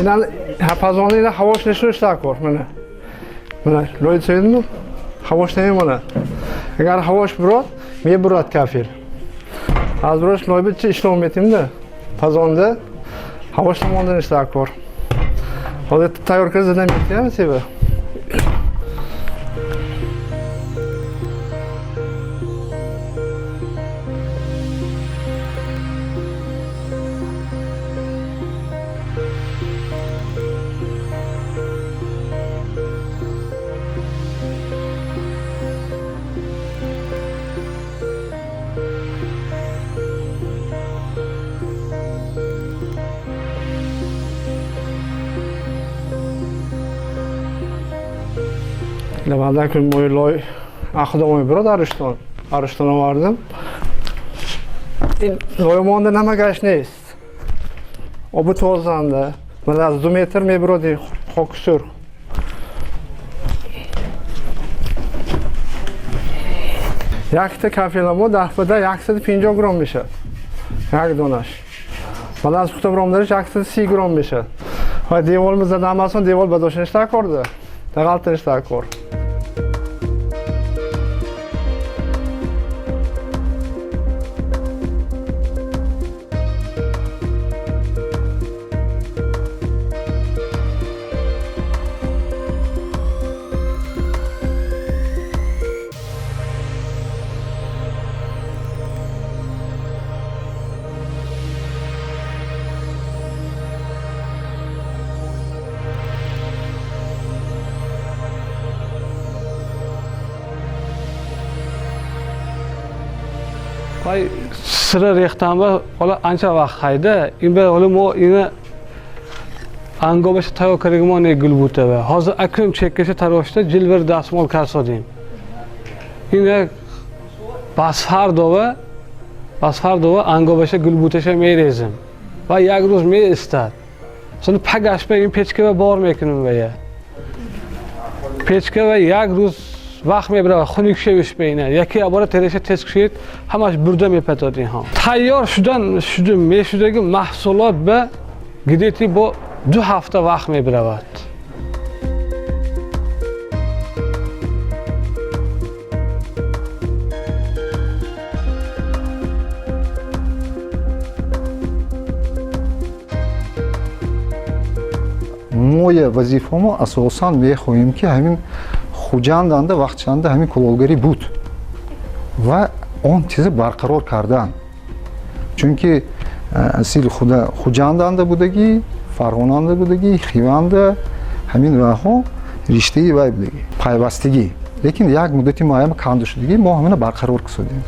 Ина пазони ина ҳавош нишуниш кор. Мана. Мана лой цедну ҳавош намемонад. Агар ҳавош бурод, мебурад кафел. Аз бурош лой чи ишлов метимда. Пазонда ҳавош намонданиш кор. Ҳозир тайёр карда задан метиям себа. Баъдан ки мои лой ахдомои бирод Арыштон. Арыштон овардим. Ин лой монда намагаш нест. Оби тозанда. Мана аз 2 метр мебироди хоки сурх. Якта кафела даҳфада 150 грамм мешад. Як донаш. Баъд аз пухта биромдариш 130 грамм мешад. Ва девол задан асон девол бадошниш такорда. Дағалтиниш такор. Вай сира рехтанба ҳола анча вақт хайда. Ин ба ҳола мо ина ангобаша тайёр кардагимо не гулбутава. Ҳозир акрим чеккаша тарошта ҷилвир дастмол касодим. Ин басфар дова ангобаша гулбуташа мерезим. Ва як рӯз меистад. Сони пагашба ин печкава бор мекунем вая. Печкава як рӯз вақт мебарад, хунук шавиш бейна. Яке абора тереша тез кушед, ҳамаш бурда мепатод инҳо. Тайёр шудан шуду мешудаги маҳсулот ба гидети бо 2 ҳафта вақт мебаравад. Моя вазифамо асосан мехоҳем ки ҳамин Хуҷанданда вақтчанда ҳамин кулолгарӣ буд ва он чиза барқарор кардан. Чунки асил Хуҷанданда будагӣ, Фарғонанда будагӣ, Хиванда ҳамин ваҳо риштаи вай будагӣ, пайвастагӣ. Лекин як муддати муайян канда шудагӣ, мо ҳамина барқарор кисодем.